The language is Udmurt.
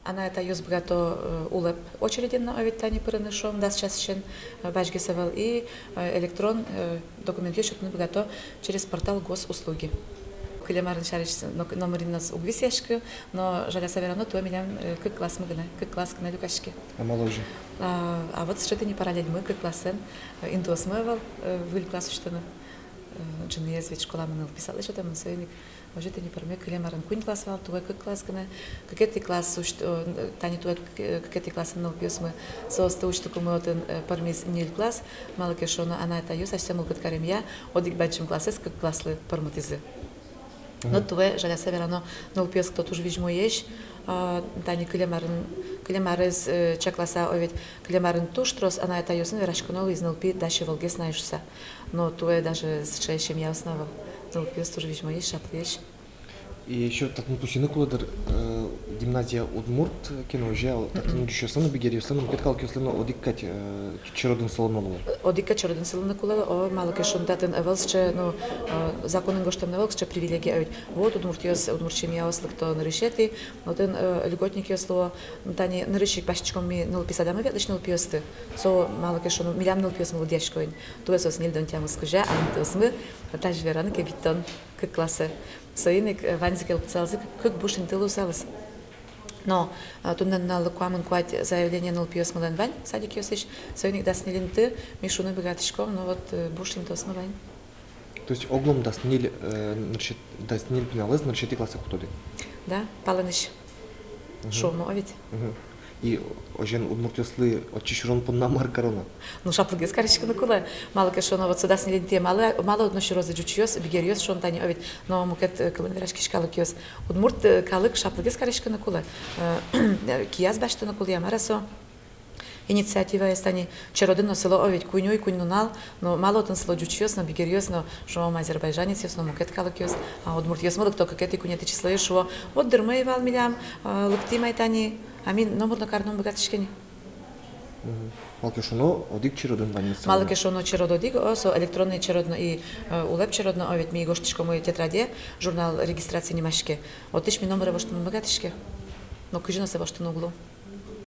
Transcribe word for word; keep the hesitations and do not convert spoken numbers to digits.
Анай-атайёс быгато, э, улэп очереден но, э, ведь тани пырыны, шуом, дас часысен, э, вазьгес ӧвӧл, и, э, электрон, э, документъёс сётыны быгато через портал госуслуги. Кылем арын сярысь но-, номырин но уг висъяськы, но жаляса верано, туэ милям, э, кык классмы гинэ, кык класс гинэ люкаське. А малы озьы? А, а вот сыӵе тӥни параллельмы кык классэн, э, интыосмы ӧвӧл, э, выль класс усьтыны. Э, ӝыныез ведь школамы нылпи садэ сётэмын, соин ик озьы тӥни пӧрме: кылем арын куинь класс вал, туэ кык класс гинэ. Кыкетӥ класс усьт-, э, тани туэ кык-, э, кыкетӥ классын нылпиосмы, соосты усьтыкумы, отын, э, пӧрмиз ньыль класс. Малы ке шуоно, анай-атайёс асьсэ мылкыд каремъя, одӥг бадӟым классэз кык класслы пӧрмытӥзы. Но туэ, жаляса верано, нылпиос кытто туж визьмоесь, а, тани кылем арын, кылем арез, э, чакласа, о ведь, кылем арын туж трос анай-атайёсын вераськоно луиз: нылпи дась ӧвӧлгес на шуыса. Но туэ даже сыӵе семьяос но ӧвӧл. Нылпиос туж визьмоесь, шаплыесь. И ещё татын пусйыны кулэ, дыр, э, гимназия удмурт ке но, озьы-а, татын ӟучъёслэн но, бигеръёслэн но, мукет калыкъёслэн но одӥг кадь, э, черодын сылоно луэ? Одӥг кадь черодын сылыны кулэ, о, малы ке шуоно, татын ӧвӧл сыӵе, ну, э, законын гожтэмын ӧвӧл сыӵе привилегия, о ведь. Вот удмуртъёс, удмурт семьяос лыкто нырысетӥ, отын, э, льготникъёс луо. Ну, тани нырысь ик басьтӥськом ми нылпи садамы ветлӥсь нылпиосты. Со, малы ке шуоно, милям нылпиосмы лыдъясько ини. Туэ соос ньыльдон тямыс кузя, а интыосмы, тазьы вераны ке, витьтон кык классэ. Соин ик, э, ваньзы ке лыктысалзы, кык, кык буш инты луысалыз. Но, э, туннэ нуналлы куамын куать заявление нылпиосмылэн вань садикъёсысь, соин ик дас ньыль инты ми шуыны быгатӥськом, но вот, э, буш интыосмы вань. То есть огъя дас ньыль, э, нырысет-, дас ньыль пиналэз нырысетӥ классэ кутоды? Да, палэнысь. Мгм. Шуом, о ведь. Мгм. И озьыен удмуртъёслы отчы сюрон понна мар кароно? Ну, шаплыгес кариськыны кулэ. Малы ке шуоно, вот со дас ньыль интые малы, малы одно сюрозы ӟучъёс, бигеръёс, шуом тани, о ведь, но мукет, э, кылын вераськись калыкъёс. Удмурт, э, калык шаплыгес кариськыны кулэ. Э, кияз басьтыны кулэ, я мар-а со. Инициативаез тани черодын но сыло, о ведь, куинь уй, куинь нунал, но малы отын сыло ӟучъёс но, бигеръёс но, шуом, азербайджанецъёс но, мукет калыкъёс, а удмуртъёсмы лыкто кыкетӥ, куинетӥ числое, шуо: вот дырмы ӧй вал милям, э, лыктӥм ай тани, а ми номыр но карыны ум быгатӥське ни. Мгм. Малы ке шуоно, одӥг черодын ваньмыз сыло. Малы ке шуоно, черод одӥг, о, со электронный черод но и, э, улэп черод но, о ведь, ми гожтӥськомы тетраде, журнал регистрации нимаське. Отысь ми номыре воштыны ум быгатӥське. Но кызьы но сое воштыны уг лу.